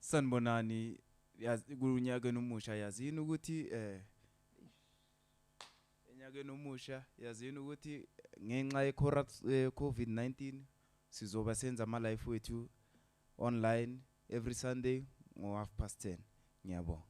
Sanibonani yazi kunyaka omusha yazini ukuthi enyakeni omusha yazini ukuthi ngenxa ye COVID-19 sizoba senza ama live wethu online every Sunday ngo 10:30. Ngiyabonga.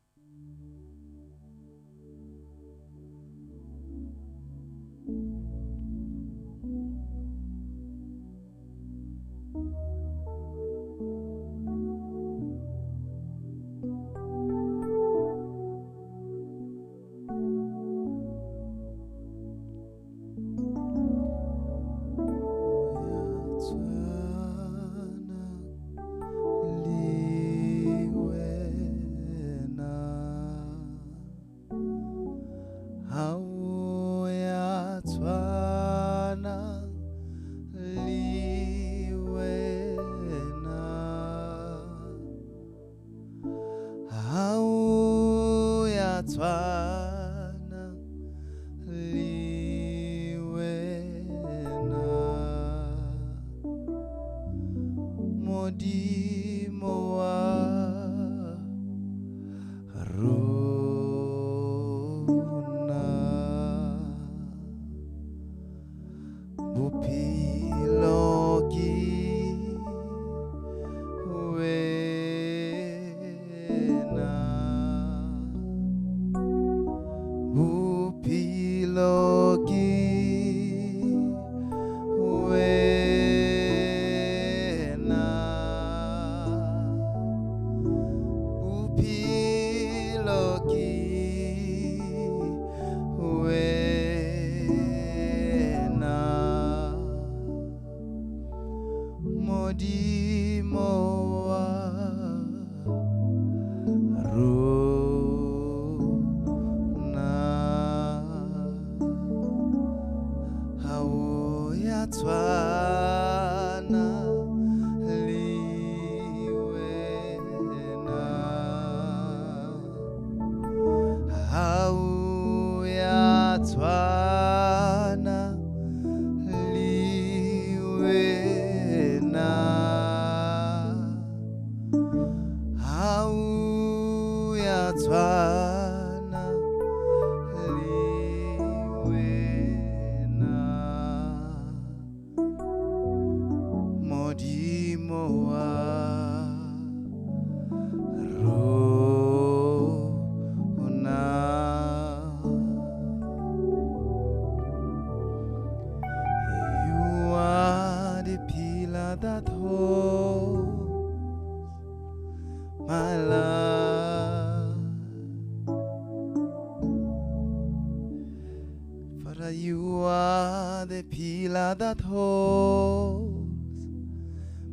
That holds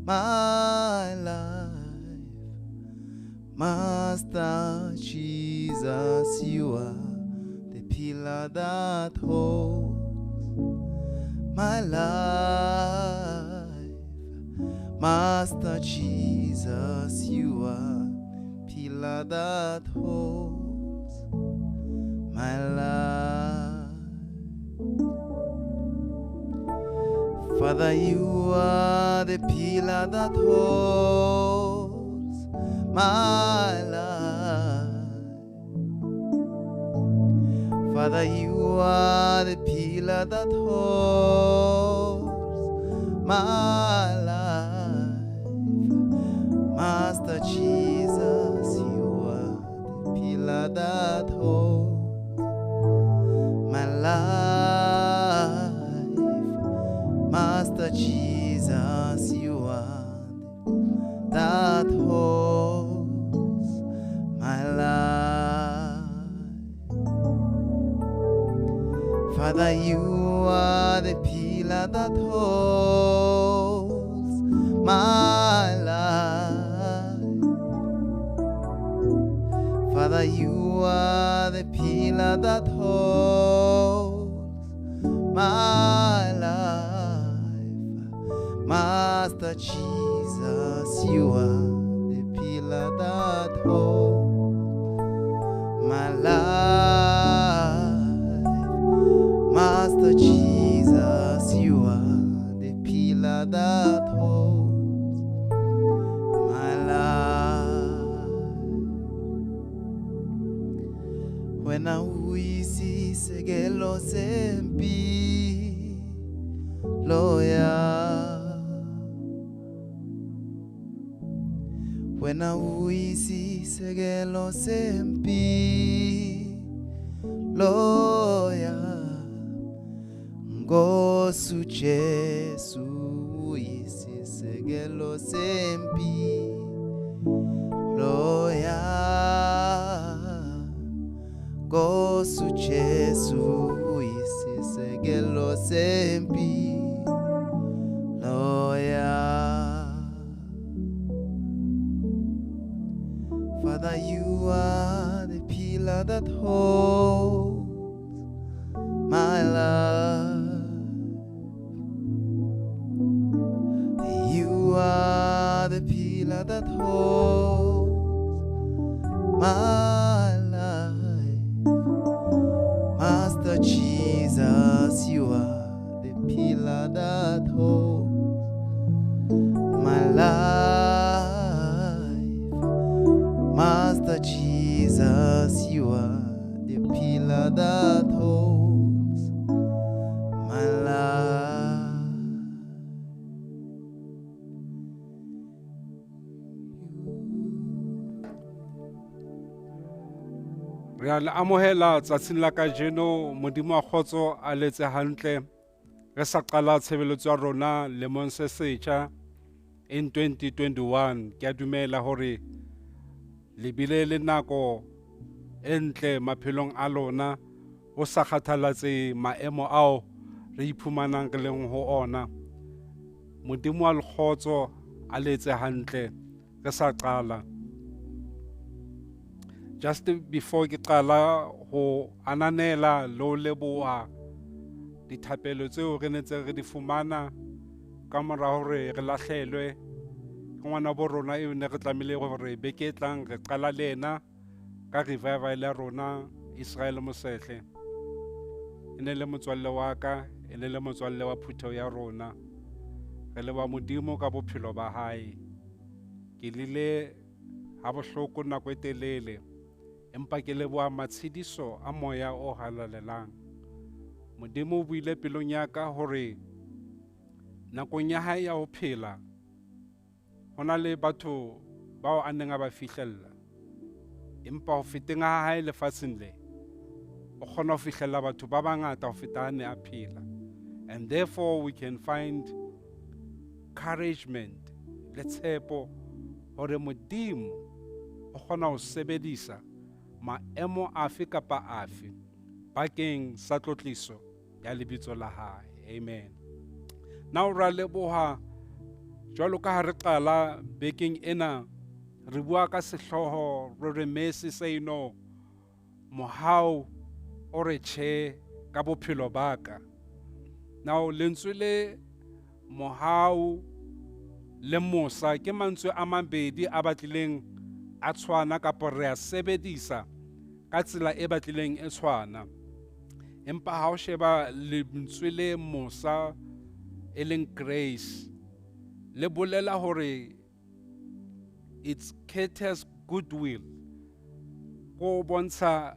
my life, Master Jesus, you are the pillar that holds my life, Master Jesus, you are the pillar that holds my life. Father, you are the pillar that holds my life. Father, you are the pillar that holds my life. Master Jesus, you are the pillar that holds my life. Master Jesus, you are that holds my life. Father, you are the pillar that holds my life. Father, you are the pillar that holds my life. Master Jesus, you are the pillar that holds my life. Master Jesus, you are the pillar that holds my life. Uyisisekelo sempilo yami. Wena uyisisekelo sempilo yami. Nkosi uJesu uyisisekelo sempilo yami. Nkosi uJesu uyisisekelo sempilo yami. Father, you are the pillar that holds my life. You are the pillar that holds my life. Master Jesus, you are the pillar that holds my life. Master Jesus, you are the pillar that holds my life. Re a le amohela tsatsing la kajeno, Modimo wa kgotso a letse hantle. Re sa qala tshebeletso ya rona lemong se setjha in 2021. Ke a dumela hore le bile le nako e ntle maphelong a lona, ho sa kgathalatse maemo ao re iphumanang re leng ho ona. Modimo wa lekgotso a letse hantle re sa qala. Just before ke qala ho ananela le ho leboha dithapelo tseo re netse re di fumana ka mora hore re lahlelwe ke ngwana bo rona eo ne re tlamehile hore beke e tlang re qala le yena ka revival ya rona Israel Mosehle. E ne le motswalle wa ka, e ne le motswalle wa phutheho ya rona. Re leboha Modimo ka bophelo ba hae. Ke lile ha bohloko nako e telele, empa ke leboha matshediso a moya o halalelang. Modimo o buile pelong ya ka hore nakong ya hae ya ho phela ho na le batho bao a neng a ba fihlella, empa ho feteng ha hae lefatsheng le o kgona ho fihlella batho ba bangata ho feta ha ne a phela. And therefore we can find encouragement le tshepo hore Modimo o kgona ho sebedisa maemo afe kapa afe bakeng sa tlotliso ya lebitso la hae. Amen. Now ra leboha jwalo ka ha re qala bekeng ena re bua ka sehlooho re re Mercy say no, mohau o re tjhe ka bophelo ba ka. Now lentswe le mohau le mosa ke mantswe a mabedi a batlileng a tshwana kapa re a sebedisa ka tsela e batlileng e tshwana. Empa ha o sheba lentswe le mosa e leng grace, le bolela hore it's courteous goodwill, ko bontsha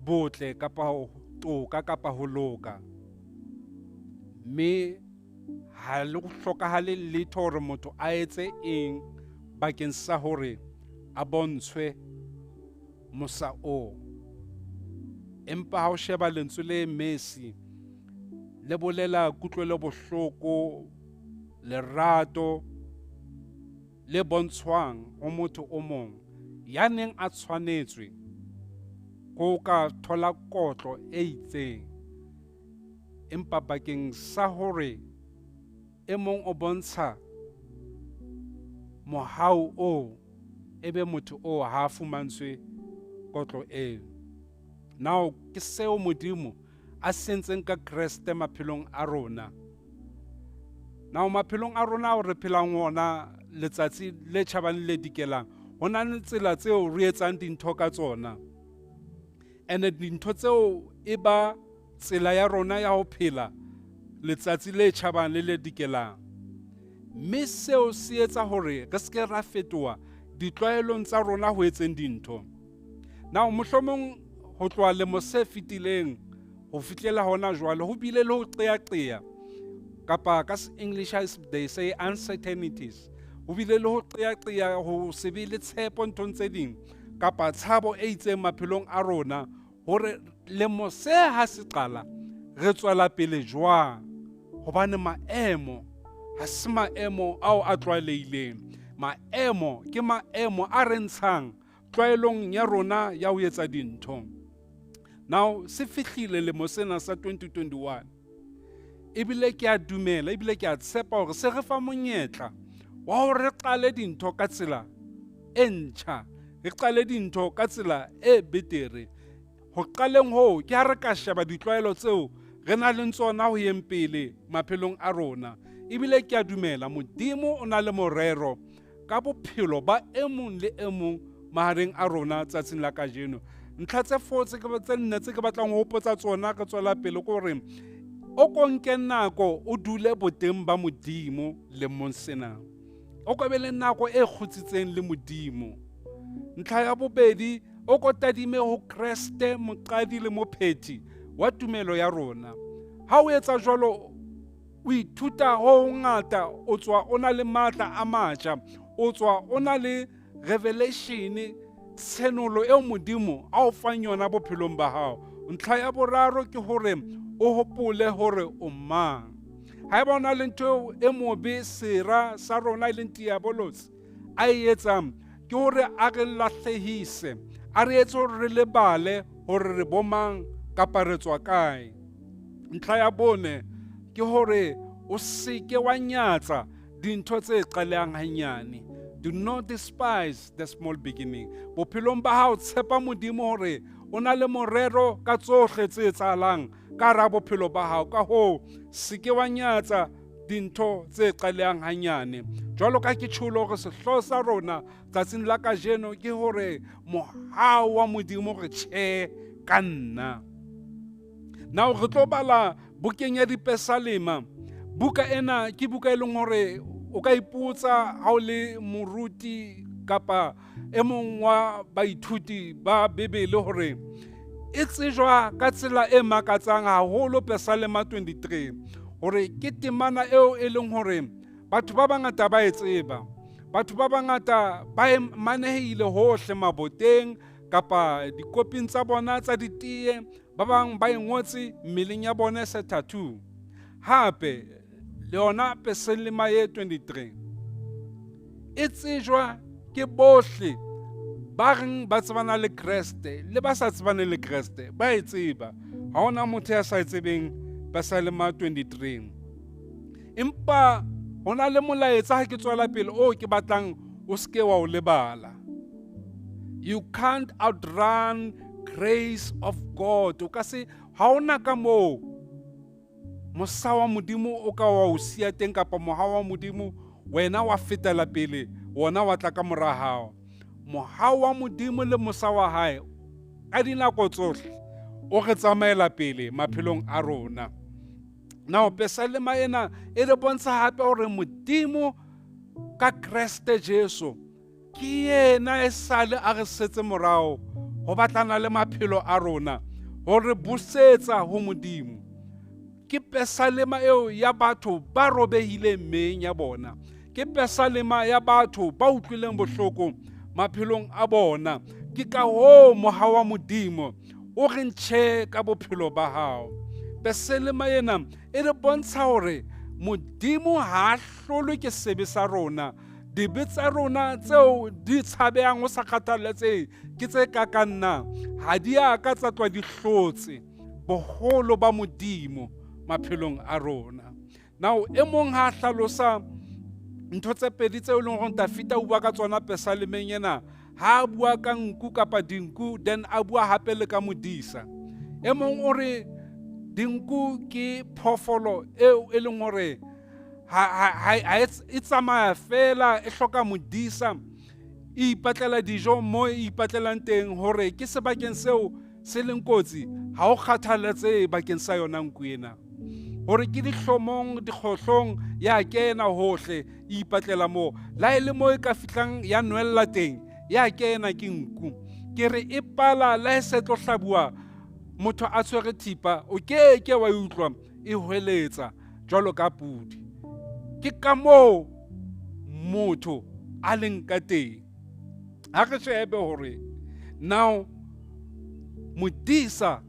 botle kapa ho toka kapa ho loka. Mme ha le hlokahale letho hore motho a etse eng bakeng sa hore a bontshwe mosa oo. Empa ha o sheba lentswe le mercy, le bolela kutlwelo bohloko, lerato le bontshwang ho motho o mong ya neng a tshwanetswe ko ka thola kotlo e itseng, empa bakeng sa hore e mong o bontsha mohau oo, ebe motho oo ha a fumantshwe kotlo eo. Now ke seo Modimo a sentseng ka Kreste maphelong a rona. Now maphelong a rona ao re phelang ona letsatsi le tjhabang le dikelang, ho na le tsela tseo re etsang dintho ka tsona. And dintho tseo e ba tsela ya rona ya ho phela letsatsi le tjhabang le le dikelang. Mme seo se etsa hore re se ke ra fetoha ditlwaelong tsa rona ho etseng dintho. Now mohlomong ho tloha lemo se fetileng ho fihlela hona jwale ho bile le ho qeaqea, kapa ka English they say uncertainties. Ho bile le ho qeaqea, ho se be le tshepo nthong tse ding kapa tshabo e itseng maphelong a rona hore lemo se ha se qala re tswela pele jwang, hobane maemo ha se maemo ao a tlwaelehileng. Maemo ke maemo a re ntshang tlwaelong ya rona ya ho etsa dintho. Now se fihlile lemo sena sa 2021, ebile ke a dumela ebile ke a tshepa hore se re fa monyetla wa hore re qale dintho ka tsela e ntjha, re qale dintho ka tsela e betere. Ho qaleng hoo ke ha re ka sheba ditlwaelo tseo re nang le tsona ho yeng pele maphelong a rona. Ebile ke a dumela Modimo o na le morero ka bophelo ba e mong le e mong mahareng a rona tsatsing la kajeno. Ntlha tse four tse tse nne tse ke batlang ho hopotsa tsona re tswela pele ke hore o ko nke nako o dule boteng ba Modimo lemong sena. O ko be le nako e kgutsitseng le Modimo. Ntlha ya bobedi, o ko tadime ho Kreste moqadi le mophethi wa tumelo ya rona. Ha o etsa jwalo o ithuta ho hongata, o tswa o na le matla a matjha, o tswa o na le revelation, tshenolo eo Modimo a o fang yona bophelong ba hao. Ntlha ya boraro ke hore o hopole hore o mang. Haeba o na le ntho e mobe sera sa rona e leng diabolose a e etsang, ke hore a re lahlehise, a re etse hore re lebale hore re bomang kapa re tswa kae. Ntlha ya bone ke hore o seke wa nyatsa dintho tse qalehang hanyane. Do not despise the small beginning. Bophelong ba hao tshepa Modimo hore o na le morero ka tsohle tse etsahalang ka hara bophelo ba hao. Ka hoo seke wa nyatsa dintho tse qalehang hanyane. Jwalo ka ke tjholo hore sehlooho sa rona tsatsing la kajeno ke hore mohau wa Modimo re tjhe ka nna. Now re tlo bala bukeng ya Dipesalema. Buka ena ke buka e leng hore o ka ipotsa ha o le moruti kapa e mong wa baithuti ba Bibele hore e tsejwa ka tsela e makatsang haholo Pesalema 23, hore ke temana eo e leng hore batho ba bangata ba e tseba. Batho ba bangata ba e manehile hohle maboteng kapa dikoping tsa bona tsa ditee, ba bang ba e ngotse mmeleng ya bona se tattoo. Hape le yona Pesalema ye 23 e tsejwa ke bohle ba reng ba tsebana le Kreste le ba sa tsebane le Kreste, ba e tseba. Ha hona motho ya sa e tsebeng Pesalema 23. Empa hona le molaetsa ha ke tswela pele o ke batlang o seke wa o lebala. You can't outrun grace of God. O ka se, ha hona ka moo mosa wa Modimo o ka wa o siya teng kapa mohau wa Modimo wena wa fetela pele, wona wa tla ka mora hao. Mohau wa Modimo le mosa wa hae ka dinako tsohle o re tsamaela pele maphelong a rona. Now Pesalema ena e re bontsha hape hore Modimo ka Kreste Jesu ke yena e sale a re setse morao ho batlana le maphelo a rona, hore busetsa ho Modimo. Ke pesalema eo ya batho ba robehileng meyeng ya bona. Ke pesalema ya batho ba utlwileng bohloko maphelong a bona. Ke ka hoo mohau wa Modimo o re ntjhe ka bophelo ba hao. Pesalema ena e re bontsha hore Modimo ha a hlolwe ke sebe sa rona. Dibe tsa rona tseo di tshabehang ho sa kgathalatsehe ke tse kakang na, ha di a ka tsa tloha di hlotse boholo ba Modimo maphelong a rona. Now e mong ha hlalosa ntho tse pedi tseo e leng hore Dafita o bua ka tsona pesalemeng ena, ha a bua ka nku kapa dinku, then a bua hape le ka modisa. E mong o re dinku ke phoofolo eo e leng hore ha e tsamaya fela, e hloka modisa, e ipatlela dijo mo e ipatlelang teng, hore ke sebakeng seo se leng kotsi, ha o kgathalatsehe bakeng sa yona nku ena. Hore ke dihlomong, dikgohlong, ya kena hohle, e ipatlela moo. La e le moo e ka fihlang ya nwella teng, ya kena ke nku. Ke re e pala le ha e se tlo hlabuwa motho a tshwere thipa, o ke ke wa e utlwa e hweletsa jwalo ka pudi. Ke ka moo motho a leng ka teng. Ha re shebe hore now modisa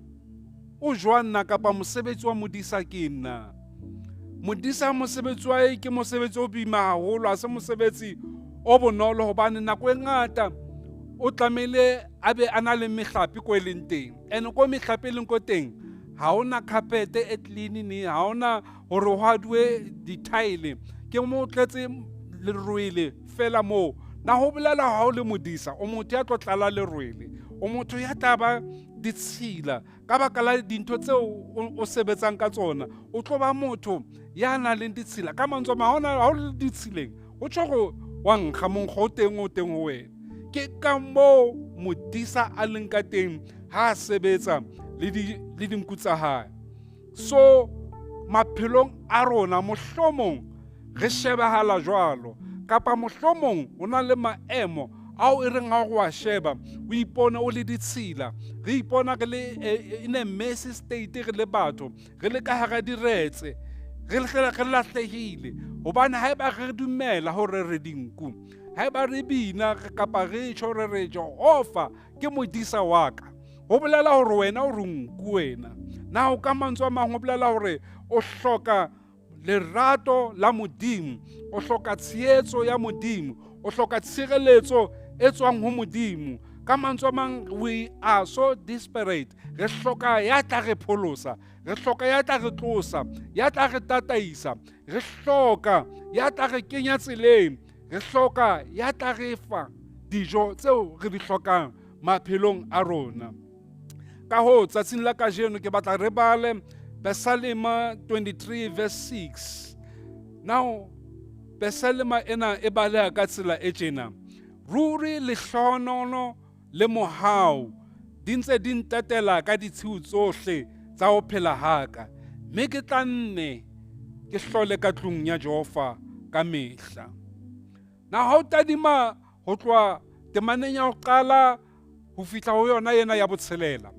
o jwang na, kapa mosebetsi wa modisa ke eng na? Modisa mosebetsi wa hae ke mosebetsi o boima haholo, ha se mosebetsi o bonolo, hobane nako e ngata o tlamehile a be a na le mehlape ko e leng teng. And ko mehlape e leng ko teng ha hona carpet e clean ne, ha hona hore ho aduwe di-tile, ke mo o tletse lerwele fela moo. Na ho bolela ha o le modisa, o motho ya tlo tlala lerwele, o motho ya tla ba ditshila ka baka la dintho tseo o sebetsang ka tsona. O tlo ba motho ya nang le ditshila. Ka mantswe a mang, ha o le ditshileng, o tjho hore wa nkga, monkgo o teng, o teng ho wena. Ke ka moo modisa a leng ka teng ha a sebetsa le dinku tsa hae. So maphelong a rona mohlomong re shebahala jwalo, kapa mohlomong ho na le maemo ao e reng ha o wa sheba o ipone o le ditshila. Re ipona re le in a messy state, re le batho, re le ka hara diretse, re re lahlehile. Hobane haeba re dumela hore re dinku, haeba re bina kapa re tjho re re Jehova ke modisa wa ka, ho bolela hore wena o re nku wena. Na o ka mantswe a mang ho bolela hore o hloka lerato la Modimo, o hloka tshehetso ya Modimo, o hloka tshireletso e tswang ho Modimo. Ka mantswe a mang, we are so desperate. Re hloka ya tla re pholosa, re hloka ya tla re tlosa, ya tla re tataisa, re hloka ya tla re kenya tseleng, re hloka ya tla re fa dijo tseo re di hlokang maphelong a rona. Ka hoo tsatsing la kajeno ke batla re bale Pesalema 23 verse 6. Now Pesalema ena e baleha ka tsela e tjena: ruri lehlohonolo le mohau di ntse di ntatela ka ditshiu tsohle tsa ho phela ha ka, mme ke tla nne ke hlole ka tlung ya Jehova ka mehla. Na ha o tadima ho tloha temaneng ya ho qala ho fihla ho yona ena ya botshelela,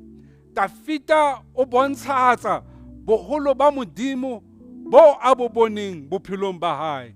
Dafita o bontshahatsa boholo ba Modimo bo a bo boneng bophelong ba hae.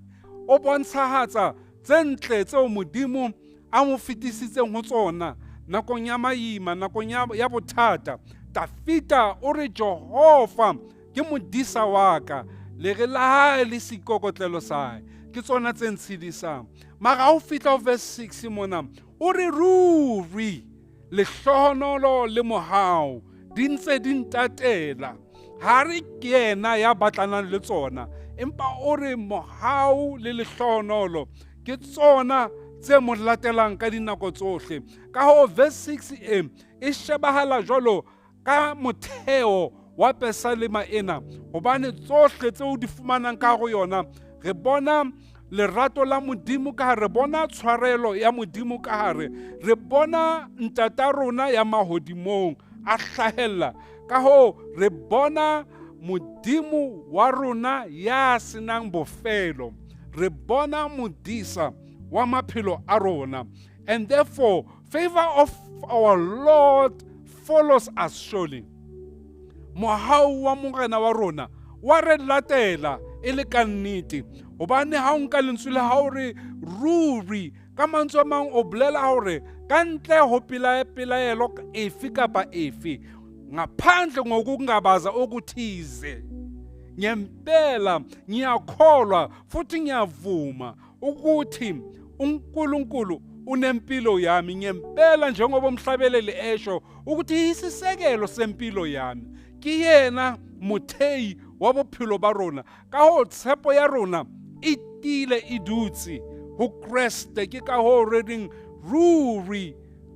O bontshahatsa tse ntle tseo Modimo a mo fetisitseng ho tsona nakong ya maima, nakong ya bothata. Dafita o re Jehova ke modisa wa ka, lere la hae le seikokotlelo sa hae ke tsona tse ntshedisang. Mara ha o fihla ho verse 6 mona, o re ruri lehlohonolo le mohau di ntse di ntatela. Ha re ke yena ya batlanang le tsona, empa o re mohau le lehlohonolo ke tsona tse mo latelang ka dinako tsohle. Ka hoo verse 6 e e shebahala jwalo ka motheo wa pesalema ena, hobane tsohle tseo di fumanang ka ho yona, re bona lerato la Modimo ka hare, re bona tshwarelo ya Modimo ka hare, re bona ntata rona ya mahodimong a hlahella. Ka hoo re bona Modimo wa rona ya senang bofelo, re bona modisa wa maphelo a rona. And therefore favor of our Lord follows us surely. Mohau wa Morena wa rona wa re latela e le ka nnete, hobane ha o nka lentswe le ha o re ruri, ka mantswe a mang o bolela hore ka ntle ho pelaelo efe kapa efe, ngaphandle ngokungabaza okuthize, ngempela ngiyakholwa futhi ngiyavuma ukuthi uNkulunkulu unempilo yami ngempela, njengoba umhlabeleli esho ukuthi isisekelo sempilo yami ke yena mothei wa bophelo ba rona. Ka hoo tshepo ya rona e tiile e dutse ho Kreste. Ke ka hoo re reng ruri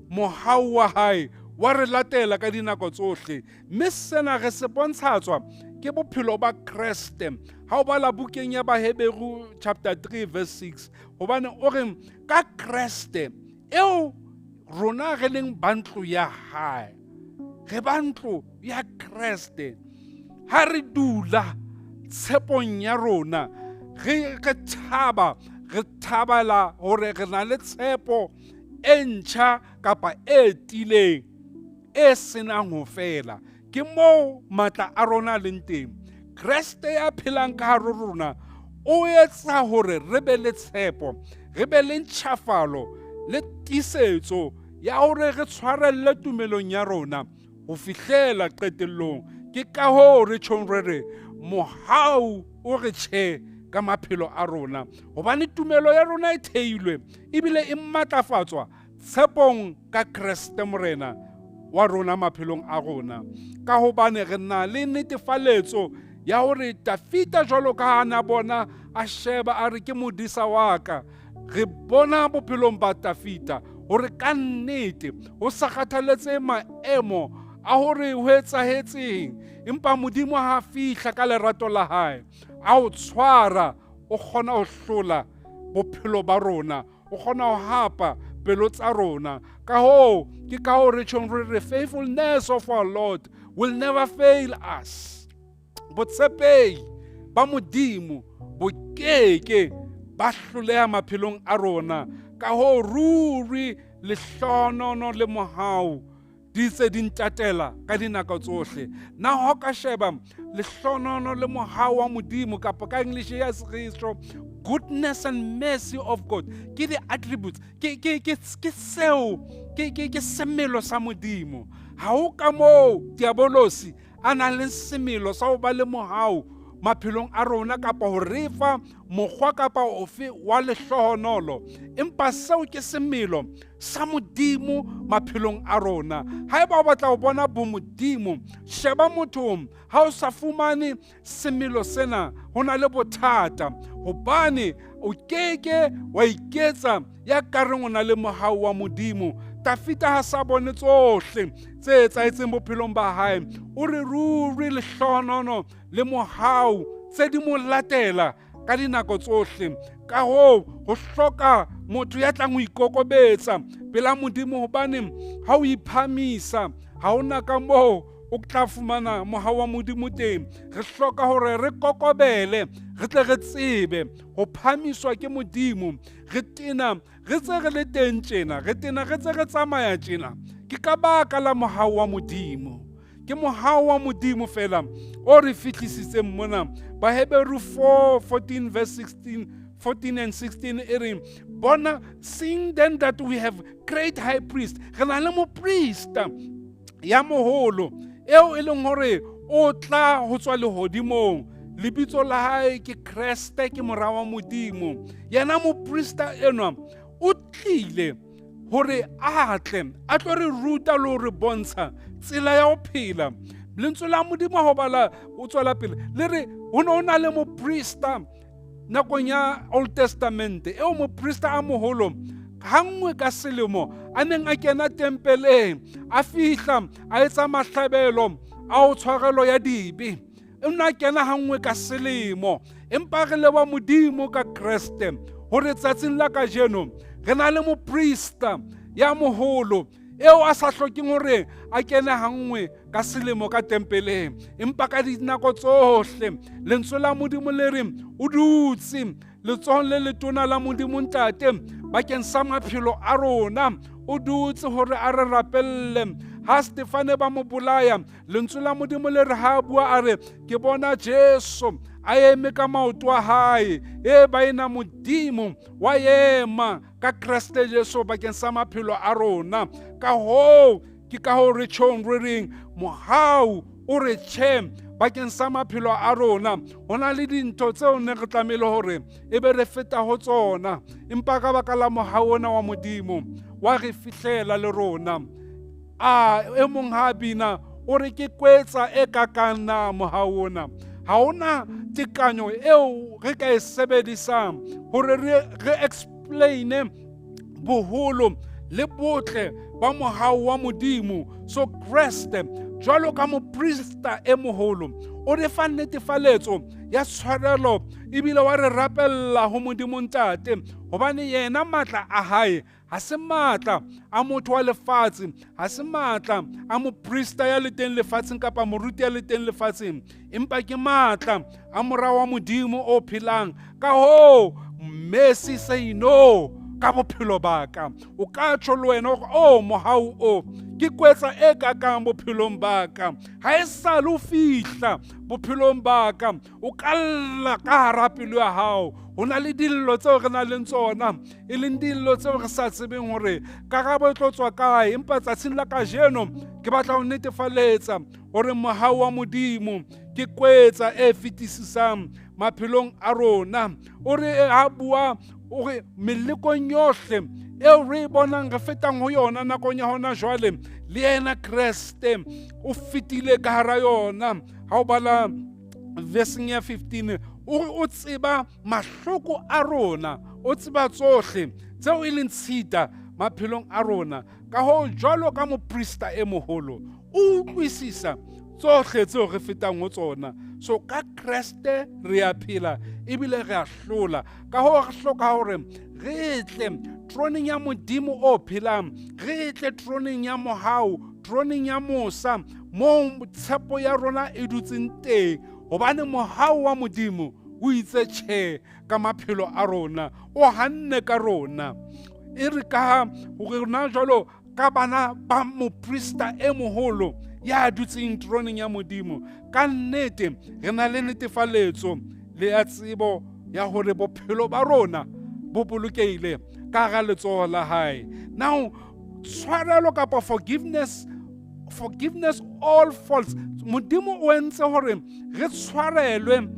mohau wa hae wa re latela ka dinako tsohle, mme sena re se bontshatswa ke bophelo ba Kreste. Ha o bala bukeng ya Baheberu chapter 3 verse 6, hobane o re ka Kreste eo rona re leng ba ntlo ya hae, re ba ntlo ya Kreste. Ha re dula tshepong ya rona, re thaba, re thabela hore re na le tshepo e ntjha kapa e tiileng e senang ho fela. Ke moo matla a rona a leng teng. Kreste ya phelang ka hare rona o etsa hore re be le tshepo, re be le ntjhafalo le tiisetso ya hore re tshwarelle tumelong ya rona ho fihlela qetellong. Ke ka hoo re tjhong re re mohau o re tjhe ka maphelo a rona, hobane tumelo ya rona e theilwe ebile e matlafatswa tshepong ka Kreste Morena wa rona maphelong a rona. Ka hobane re na le netefaletso ya hore Dafita jwalo ka ha na bona a sheba a re ke modisa wa ka, re bona bophelong ba Dafita hore ka nnete ho sa kgathaletse maemo a hore ho etsahetseng, empa Modimo ha fihla ka lerato la hae a o tshwara, o kgona ho hlola bophelo ba rona, o kgona ho hapa pelo tsa rona. Ka hoo ke ka hoo re tjhong re re faithfulness of our Lord will never fail us. Botshepehi ba Modimo bo keke ba hloleha maphelong a rona. Ka hoo ruri lehlohonono le mohau di tse di ntatela ka dinako tsohle. Na ho ka sheba lehlohonono le mohau wa Modimo, kapa ka English ya Segiso, goodness and mercy of God, ke di-attributes, ke seo, ke semelo sa Modimo. Ha ho ka moo diabolosi a nang le semelo sa ho ba le mohau maphelong a rona kapa ho re fa mokgwa kapa ofe wa lehlohonolo, empa seo ke semelo sa Modimo maphelong a rona. Haeba o batla ho bona bomodimo, sheba mothong. Ha o sa fumane semelo sena, ho na le bothata, hobane o keke wa iketsa ya kareng o na le mohau wa Modimo. Dafita ha sa bone tsohle tse etsahetseng bophelong ba hae, o re ruri lehlohonono le mohau tse di mo latela ka dinako tsohle. Ka hoo ho hloka motho ya tlang ho ikokobetsa pela Modimo, hobane ha o iphamisa ha hona ka moo o tla fumana mohau wa Modimo teng. Re hloka hore re kokobele, re tle re tsebe ho phamiswa ke Modimo. Re tena re tse re le teng tjena, re tena re tse re tsamaya tjena, ke ka baka la mohau wa Modimo. Ke mohau wa Modimo fela o re fihlisitseng mona. Baheberu 4, 14 verse 16, 14 and 16 e re, bona, seeing then that we have great high priest, re na le moprista ya moholo eo e leng hore o tla ho tswa lehodimong, lebitso la hae ke Kreste, ke mora wa Modimo. Yena moprista enwa o tlile hore a tle a tlo re ruta le ho re bontsha tsela ya ho phela. Lentswe la Modimo ho bala o tswela pele le re ho ne ho na le moprista nakong ya Old Testament, eo moprista a moholo hanngwe ka selemo a neng a kena tempeleng, a fihla a etsa mahlabelo a ho tshwarelo ya dibe. O ne a kena hanngwe ka selemo, empa re leboha Modimo ka Kreste hore tsatsing la kajeno re na le moprista ya moholo eo a sa hlokeng hore a kene hanngwe ka selemo ka tempeleng, empa ka dinako tsohle. Lentswe la Modimo le re o dutse letsohong le letona la Modimo Ntate bakeng sa maphelo a rona, o dutse hore a re rapelle. Ha Stefane ba mo bolaya, lentswe la Modimo le re ha a bua a re, ke bona Jesu a eme ka maoto a hae. E baena, Modimo wa ema ka Kreste Jesu bakeng sa maphelo a rona. Ka hoo ke ka hoo re tjhong re reng mohau o re tjhe bakeng sa maphelo a rona. Ho na le dintho tseo ne re tlamehile hore e be re feta ho tsona, empa ka baka la mohau ona wa Modimo wa re fihlela le rona. A e mong ha bina o re ke kwetsa e kakang na mohau ona. Ha hona tekanyo eo re ka e sebedisang hore re explain boholo le botle ba mohau wa Modimo. So Kreste jwalo ka moprista e moholo o re fa netefaletso ya tshwarelo ebile wa re rapella ho Modimo Ntate, hobane yena matla a hae ha se matla a motho wa lefatshe, ha se matla a moprista ya le teng lefatsheng kapa moruti ya le teng lefatsheng, empa ke matla a mora wa Modimo o phelang. Ka hoo mercy say no. Ka bophelo ba ka. O ka tjho le wena hore o mohau o ke kwetsa e kakang bophelong ba ka. Ha e sale o fihla bophelong ba ka, o ka lla ka hara pelo ya hao. Ho na le dillo tseo re nang le tsona, e leng dillo tseo re sa tsebeng hore karabo e tlo tswa kae. Empa tsatsing la kajeno ke batla ho netefaletsa hore mohau wa Modimo ke kwetsa e fetisisang maphelong a rona. O re ha bua o re melekong yohle eo re e bonang re fetang ho yona nakong ya hona jwale, le yena Kreste o fetile ka hara yona. Ha o bala versing ya 15, o re o tseba mahloko a rona, o tseba tsohle tseo e leng tshita maphelong a rona. Ka hoo jwalo ka moprista e moholo, o utlwisisa tsohle tseo re fetang ho tsona. So ka Kreste re a phela ebile re a hlola. Ka hoo re hloka hore re tle troneng ya Modimo o phelang, re tle troneng ya mohau, troneng ya mosa, moo tshepo ya rona e dutseng teng. Hobane mohau wa Modimo o itse tjhe ka maphelo a rona, o hanne ka rona. E re ka hore rona jwalo ka bana ba moprista e moholo ya dutseng troneng ya Modimo, ka nnete re na le netefaletso le ya tsebo ya hore bophelo ba rona bo bolokehile ka hara letsoho la hae. Now tshwarelo kapa forgiveness, forgiveness all faults, Modimo o entse hore re tshwarelwe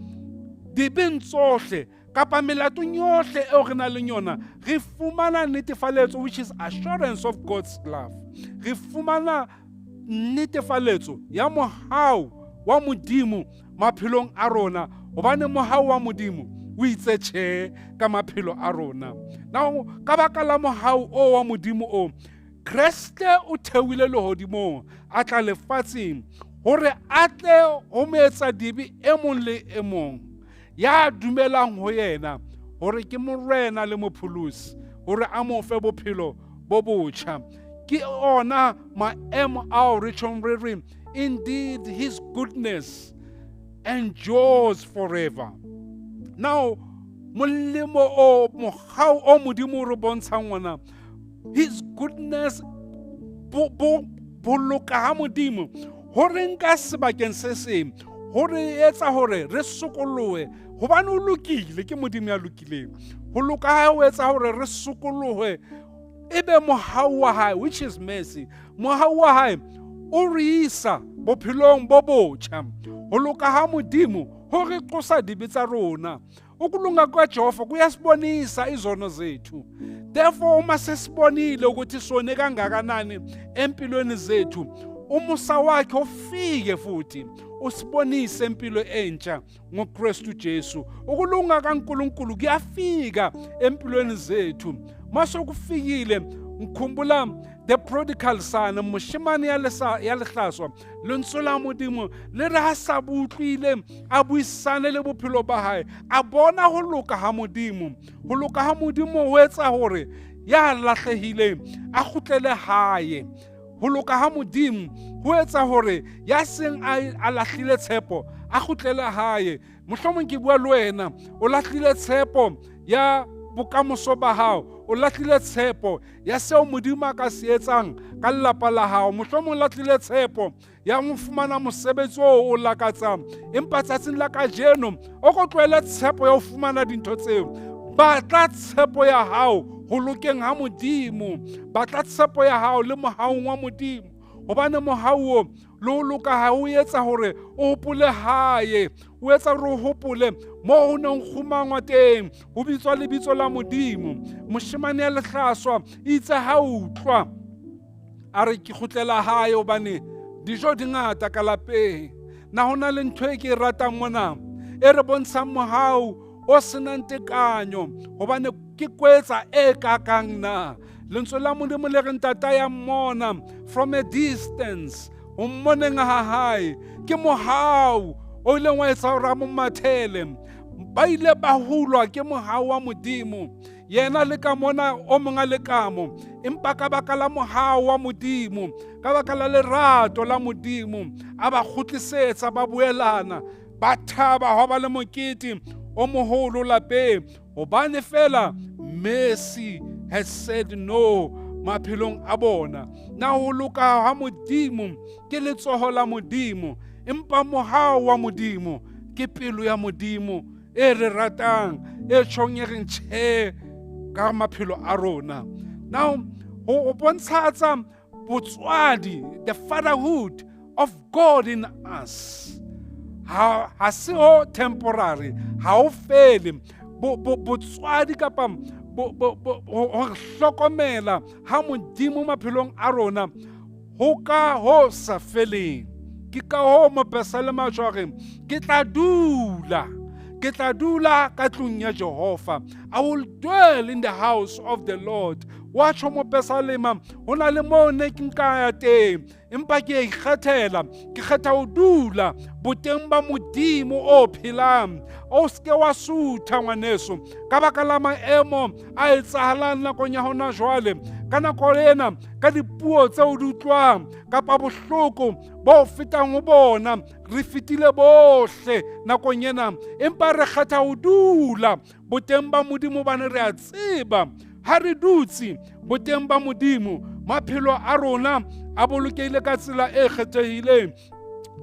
dibeng tsohle kapa melatong yohle eo re nang le yona. Re fumana netefaletso, which is assurance of God's love. Re fumana netefaletso ya mohau wa Modimo maphelong a rona, hobane mohau wa Modimo o itse tjhe ka maphelo a rona. Now ka baka la mohau o wa Modimo o, Kreste o theohile lehodimong a tla lefatsheng hore a tle ho moetsa dibe e mong le e mong ya dumelang ho yena hore ke Morena le Mopholosi, hore a mo fe bophelo bo botjha. Ke ona maemo ao re tjhong re re indeed his goodness endures forever. Now molemo o mohau o Modimo o re bontshang ona, his goodness, bo boloka ha Modimo ho re nka sebakeng se seng, ho re etsa hore re sokolohe, hobane o lokile, ke Modimo ya lokileng. Ho loka ha o etsa hore re sokolohe, ebe mohau wa hae, which is mercy, mohau wa hae o re isa bophelong bo botjha. Ho loka ha Modimo ho re qosa dibe tsa rona. Ukulunga kukaJehova kuyasibonisa izono zethu. Therefore uma sesibonile ukuthi sone kangakanani empilweni zethu, umusa wakhe ufike futhi usibonise impilo entsha ngoKristu Jesu. Ukulunga kaNkuluNkulu kuyafika empilweni zethu. Mase kufikile, ngikhumbula the prodigal son, moshemane ya lehlaswa. Lentswe la Modimo le re ha sa butlwile a buisane le bophelo ba hae, a bona ho loka ha Modimo. Ho loka ha Modimo ho etsa hore ya lahlehileng a kgutlele hae. Ho loka ha Modimo ho etsa hore ya seng a lahlile tshepo a kgutlele hae. Mohlomong ke bua le wena, o lahlile tshepo ya bokamoso ba hao, o lahlile tshepo ya seo Modimo a ka se etsang ka lelapa la hao, mohlomong o lahlile tshepo ya ho fumana mosebetsi oo o lakatsang. Empa tsatsing la kajeno o ko tlohele tshepo ya ho fumana dintho tseo. Batla tshepo ya hao ho lokeng ha Modimo, batla tshepo ya hao le mohaung wa Modimo, hobane mohau o le ho loka ha o etsa hore o hopole hae, o etsa hore o hopole moo ho neng kgumangwa teng, ho bitswa lebitso la Modimo. Moshemane ya lehlaswa itse ha utlwa a re ke kgutlela hae, hobane dijo di ngata ka lapeng. Na ho na le ntho e ke e ratang mona e re bontshang mohau o senang tekanyo, hobane ke kwetsa e kakang na? Lentswe la Modimo le re ntata ya mmona from a distance, ho mmoneng ha hae ke mohau o ileng wa etsa hore a mo mathele. Ba ile ba hulwa ke mohau wa Modimo, yena le ka mona o mong a le ka mo, empa ka baka la mohau wa Modimo, ka baka la lerato la Modimo, a ba kgutlisetsa, ba boelana, ba thaba, hwa ba le mokete o moholo lapeng, hobane fela mercy has said no maphelong a bona. Na ho loka ha Modimo ke letsoho la Modimo, empa mohau wa Modimo ke pelo ya Modimo e re ratang, e tjhong e reng tjhe ka maphelo a rona. Now ho bontshatsa botswadi, the fatherhood of God in us. Ha se ho temporary, ha o fele. Botswadi kapa ho hlokomela ha Modimo maphelong a rona ho ka ho sa feleng. Ke ka hoo mopesalema a tjho a reng, ke tla dula, ke tla dula ka tlung ya Jehova. I will dwell in the house of the Lord. Wa tjho mopesalema, ho na le moo ne ke nka ya teng, empa ke a ikgethela, ke kgetha ho dula boteng ba Modimo o phelang. O seke wa sutha ngwaneso ka baka la maemo a etsahalang nakong ya hona jwale, ka nako ena, ka dipuo tseo di utlwang kapa bohloko bo fetang ho bona. Re fetile bohle nakong ena, empa re kgetha ho dula boteng ba Modimo hobane re a tseba ha re dutse boteng ba Modimo, maphelo a rona a bolokehile ka tsela e kgethehileng.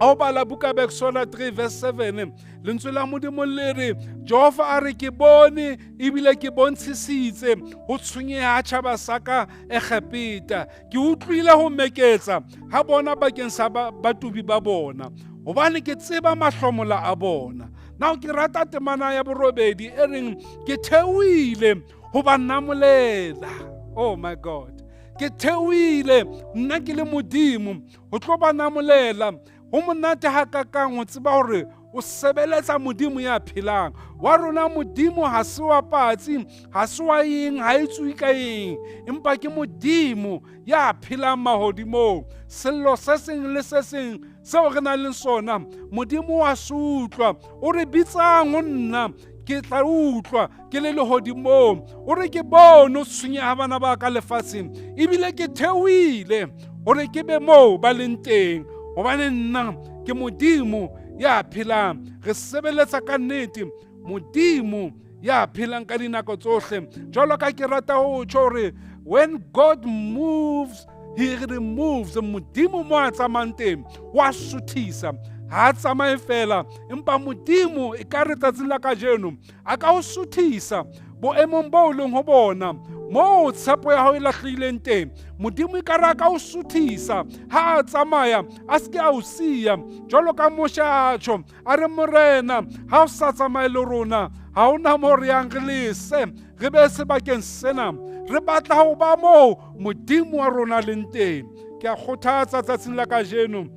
Ha o bala buka ya Exoda 3 verse 7, lentswe la Modimo le re, Jehova a re ke bone ebile ke bontshisitse ho tshwenyeha ha tjhaba sa ka Egepeta. Ke utlwile ho meketsa ha bona bakeng sa batubi ba bona, hobane ke tseba mahlomola a bona. Now ke rata temana ya borobedi e reng, ke theohile ho ba namolela. Oh my God, ke theohile nna ke le Modimo ho tlo ba namolela. Ho monate hakakang ho tseba hore o sebeletsa Modimo ya phelang. Wa rona Modimo ha se wa patsi, ha se wa eng, ha e tswe ka eng, empa ke Modimo ya phelang mahodimong. Sello se seng le se seng seo re nang le sona, Modimo wa se utlwa. O re bitsang ho nna, ke tla utlwa ke le lehodimong. O re ke bone o tshwenyeha bana ba ka lefatsheng, ebile ke theohile hore ke be moo ba leng teng, hobane nna ke Modimo ya phelang. Re sebeletsa ka nnete Modimo ya phelang ka dinako tsohle. Jwalo ka ke rata ho tjho hore when God moves, he removes. Modimo mo a tsamayang teng wa suthisa, ha a tsamaye fela, empa Modimo e ka re tsatsing la kajeno a ka o suthisa boemong bo leng ho bona, moo tshepo ya hao e lahlehileng teng. Modimo e ka re a ka o suthisa ha a tsamaya, a se ke a o siya. Jwalo ka Moshe a tjho, a re, Morena, ha o sa tsamaye le rona, ha hona moo re yang, re lese re be sebakeng sena. Re batla ho ba moo Modimo wa rona leng teng. Ke a kgothatsa tsatsing la kajeno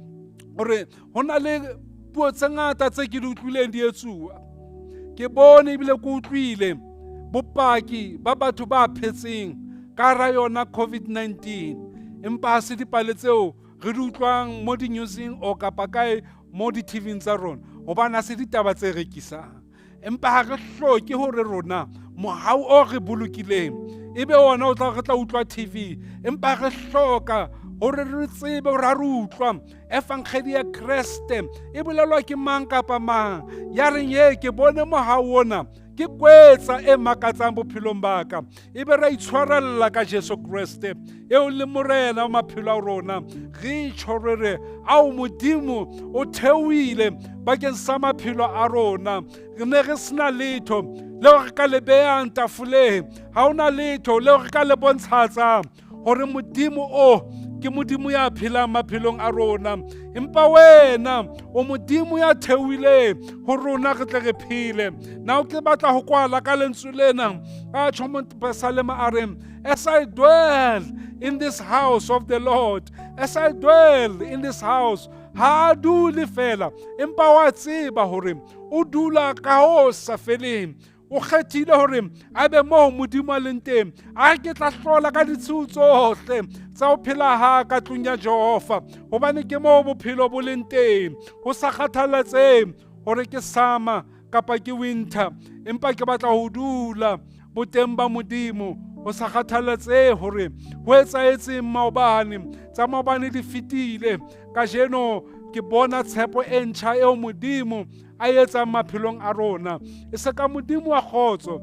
hore ho na le puo tse ngata tse ke di utlwileng di etsuwa. Ke bone ebile ke utlwile bopaki ba batho ba phetseng ka hara yona COVID-19, empa ha se dipale tseo re di utlwang mo di-newsing o kapa kae mo di-T-V-ing tsa rona, hobane ha se ditaba tse rekisang. Empa ha re hloke hore rona mohau o re bolokileng ebe ona o tla re tla utlwa TV, empa re hloka hore re tsebe hore ha re utlwa efankgedi ya Kreste e bolelwa ke mang kapa mang ya reng, ye ke bone mohau ona, ke kwetsa e makatsang bophelong ba ka, ebe ra itshwarella ka Jesu Kreste eo le Morena wa maphelo a rona. Re tjho re re, ao Modimo o theohile bakeng sa maphelo a rona. Re ne re sena letho leo re ka le behang tafoleng, ha hona letho leo re ka le bontshatsang hore Modimo o ke Modimo ya phelang maphelong a rona, empa wena o Modimo ya theohileng ho rona re tle re phele. Now ke batla ho kwala ka lentswe lena. A tjho mopesalema a re, as I dwell in this house of the Lord, as I dwell in this house. Ha a dule fela, empa wa tseba hore o dula ka ho sa feleng. O kgethile hore a be moo Modimo a leng teng. A ke tla hlola ka ditshiu tsohle tsa ho phela ha ka tlung ya Jehova, hobane ke moo bophelo bo leng teng. Ho sa kgathalatsehe hore ke summer kapa ke winter, empa ke batla ho dula boteng ba Modimo. Ho sa kgathalatsehe hore ho etsahetseng maobane, tsa maobane di fetile. Kajeno ke bona tshepo e ntjha eo Modimo a etsang maphelong a rona. E se ka Modimo wa kgotso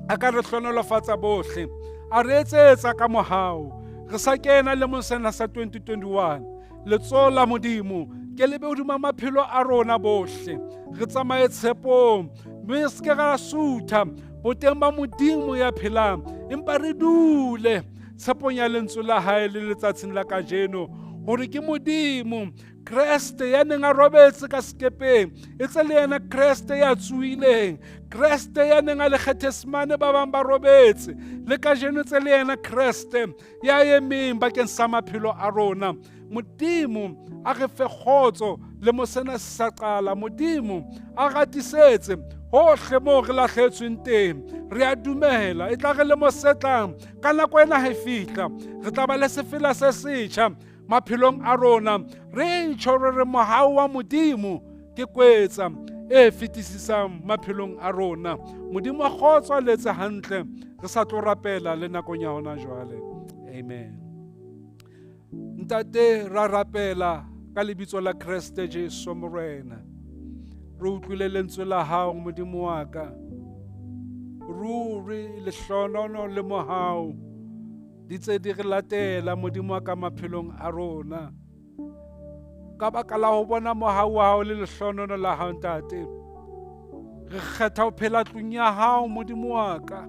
a ka re hlohonolofatsa bohle. A re etsetsa ka mohau. Re sa kena lemong sena sa 2021. Letsoho la Modimo ke le be hodima maphelo a rona bohle. Re tsamaye tshepong, mme se ke ra sutha boteng ba Modimo ya phelang, empa re dule tshepong ya lentswe la hae le letsatsing la kajeno, hore ke Modimo Kreste ya neng a robetse ka sekepeng, e tse le yena Kreste ya tsohileng, Kreste ya neng a le Gethsemane ba bang ba robetse, le kajeno tse le yena Kreste ya emeng bakeng sa maphelo a rona. Modimo a re fe kgotso le mo sena se sa qala. Modimo a ratisetse hohle moo re lahlehetsweng teng. Re a dumela e tla re le mo setlang ka nako ena ha e fihla, re tla ba le sefela se setjha maphelong a rona. Re tjho re re mohau wa Modimo ke kwetsa e fetisisang maphelong a rona. Modimo a kgotso a letse hantle, re sa tlo rapela le nakong ya hona jwale. Amen. Ntate, ra rapela ka lebitso la Kreste Jesu Morena. Re utlwile lentswe la hao Modimo wa ka. Ruri lehlonono le mohau di tse di re latela Modimo wa ka maphelong a rona. Ka baka la ho bona mohau wa hao le lehlonono la hao Ntate, re kgetha ho phela tlung ya hao Modimo wa ka,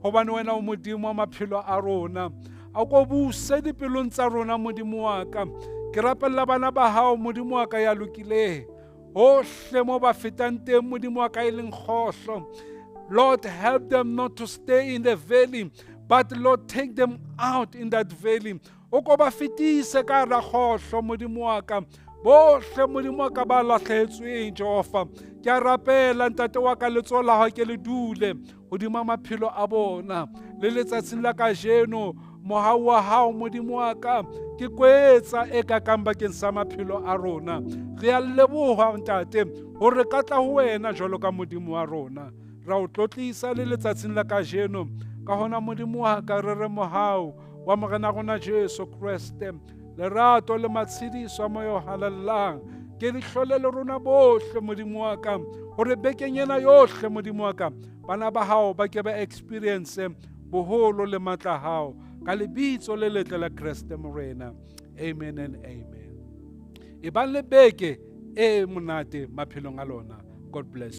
hobane wena o Modimo wa maphelo a rona. A ko buse dipelong tsa rona Modimo wa ka. Ke rapella bana ba hao Modimo wa ka ya lokileng, hohle mo ba fetang teng Modimo wa ka e leng kgohlo. Lord, help them not to stay in the valley, but Lord, take them out in that valley. O ko ba fetise ka hara kgohlo Modimo wa ka. Bohle Modimo wa ka ba lahlehetsweng Jehova, ke a rapela Ntate wa ka, letsoho la hao ke le dule hodima maphelo a bona. Le letsatsing la kajeno, mohau wa hao Modimo wa ka ke kwetsa e kakang bakeng sa maphelo a rona. Re a leboha Ntate hore ka tla ho wena jwalo ka Modimo wa rona. Ra o tlotlisa le letsatsing la kajeno. Ka hona Modimo wa ka, re re mohau wa Morena rona Jesu Kreste, lerato le matshediso a Moya o Halalelang ke di hlole le rona bohle Modimo wa ka, hore bekeng ena yohle Modimo wa ka, bana ba hao ba ke ba experience boholo le matla a hao, ka lebitso le letle la Kreste Morena. Amen and amen. E bang le beke e monate maphelong a lona. God bless.